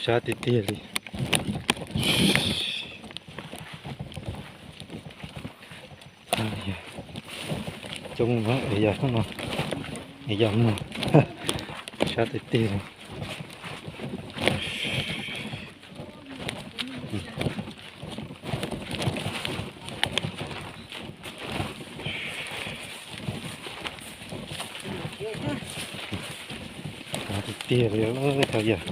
Sab tiag tiag li. Coob no es yog hnub no es yog muag, sab tiag tiag li. Sab tiag tiag li, thaum yog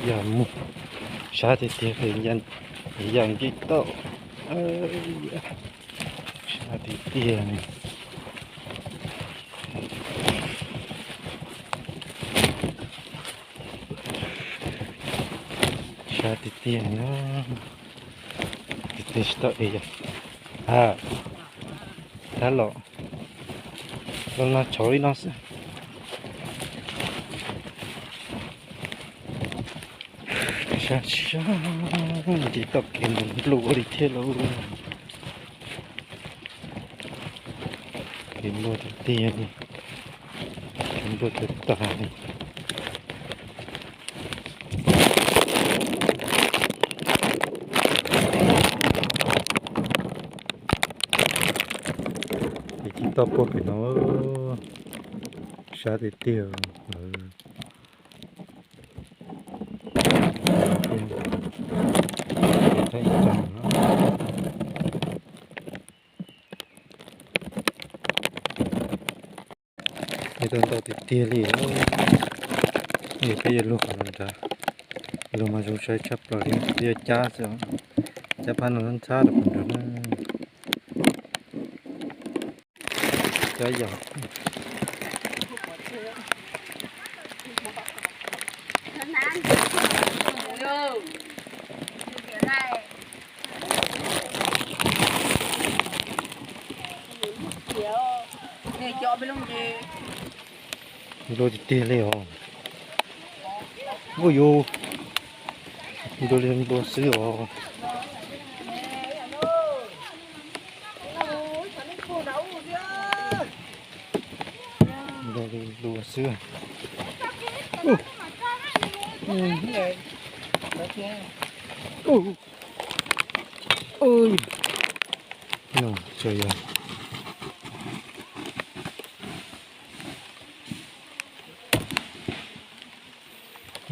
yog muag, sab tiag tiag li, yog nce toj, sab tiag tiag li. Sab tiag tiag no, tiag tiag tsis tau es yog, a, rab los, los no tshauv li no xwb. Sab sab, nce toj kev mus nplua ua li thiab lauj. Kev nplua tiag tiag li, kev nplua tag tag li. Ces toj puag pem no, sab tiag tiag. Nws tau ntau tiag tiag li. Peb yuav luag qhov no nrad, luag mas zoo saib tshaj plaws li, peb yuav cab xwb, cab phab no ntxhab rau qhov nrad na. Cab yog. Nplua tiag tiag li os. Ua yus, nplua li nplua xwb os. Nplua li nplua xwb.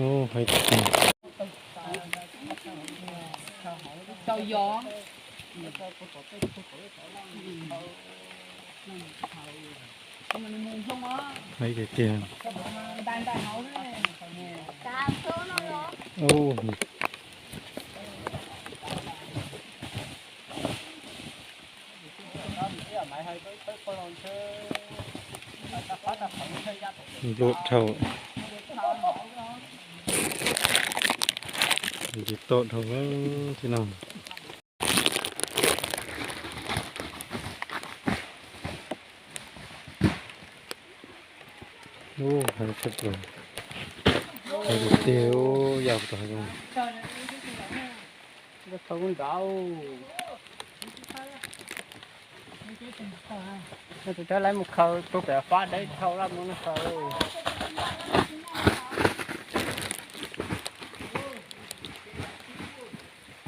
Ub, hais tias hais tias tiag. Ub, nplua dhau, nce toj dhau thiab no. Ub, hais tshaj plaws, hais tiag tiag, yam tau hais zoo. Tus cov lawv mus khaws tus pem fab deb dhau lawm mus no khaws.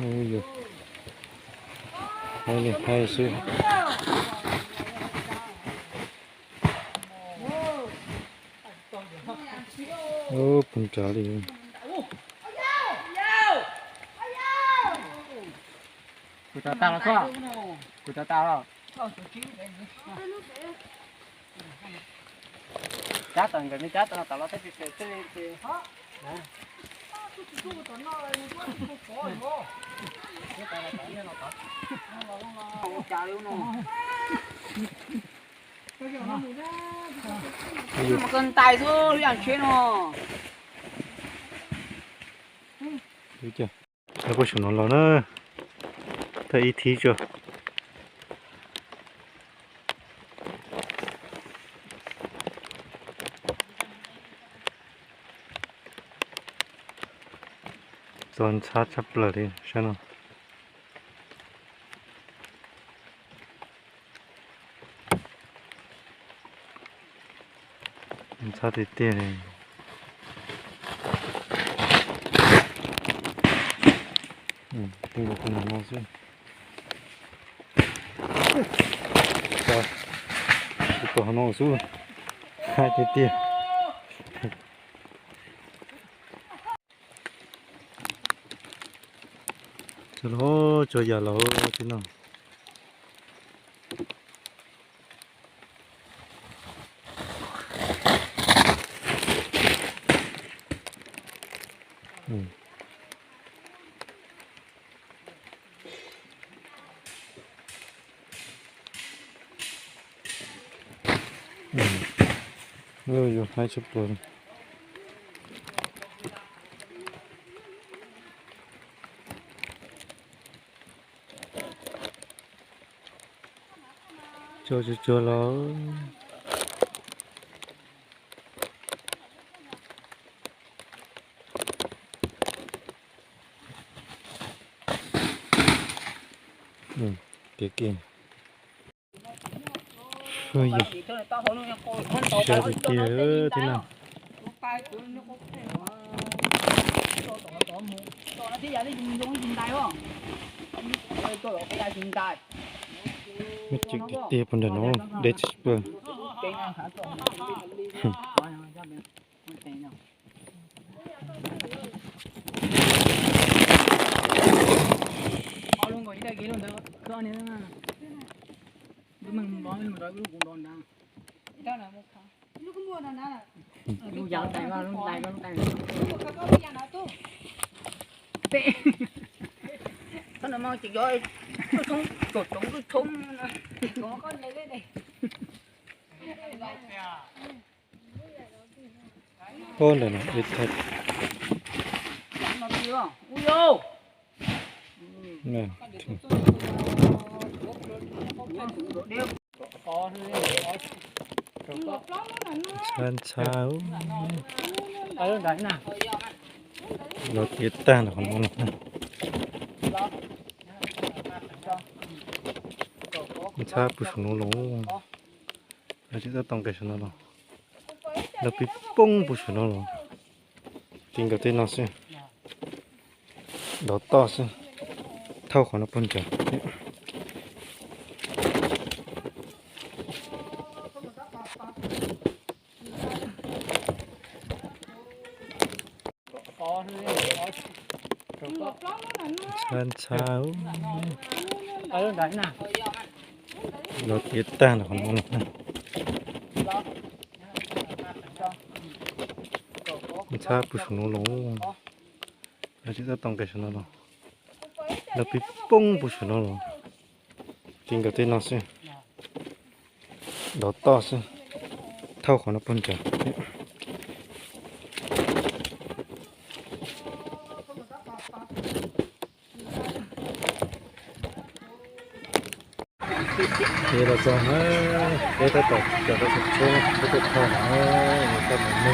Ub, yus hais li hais xwb. Ub, poob nrad li. Kuv rov tag los txog, kuv rov tag los. Cab tom nkawd, nej cab tom no tom los thiab, tsis tsis li ces. Mus koj ntais xwb, lub yam tsheb no. Lawv puag saum no los na, tag ib thib tso. Txog ntxhab tshaj plaws li saib no. Ntxhab tiag tiag li. Tej nkaus tus no xwb. Tus tom no xwb. Hais tiag tiag. Tsuag los tsuag yam los tib no. Yus hais tshaj plaws. Tsuag tsuag tsuag los. Kev kiag. Siab tiag tiag tib no. Muaj ceem tiag tiag puag nram no, deb tsis tshua. Ua ntawm no ib thaj. Ntxhab ntxhab. Los tiav tag nram qhov no no. Ntxhab puag saum no los. Lawv tsis tau tau nqes saum no los. Lawv pib poob puag saum no los. Tiv nkawd tej no xwb. Dov toj xwb. Thauj qhov no puag nrad. Ntxhab ntxhab. Los tiav tag nram qhov no no. Ntxhab puag saum no los. Lawv tsis tau tau nqes saum no los. Lawv pib poob puag saum no los. Tiv nkawd tej no xwb. Dov toj xwb. Thauj qhov no puag nrad. Ces los txog na, peb tab tom caum tau tus tsheb, peb tuaj thauj no, tau mus nug no.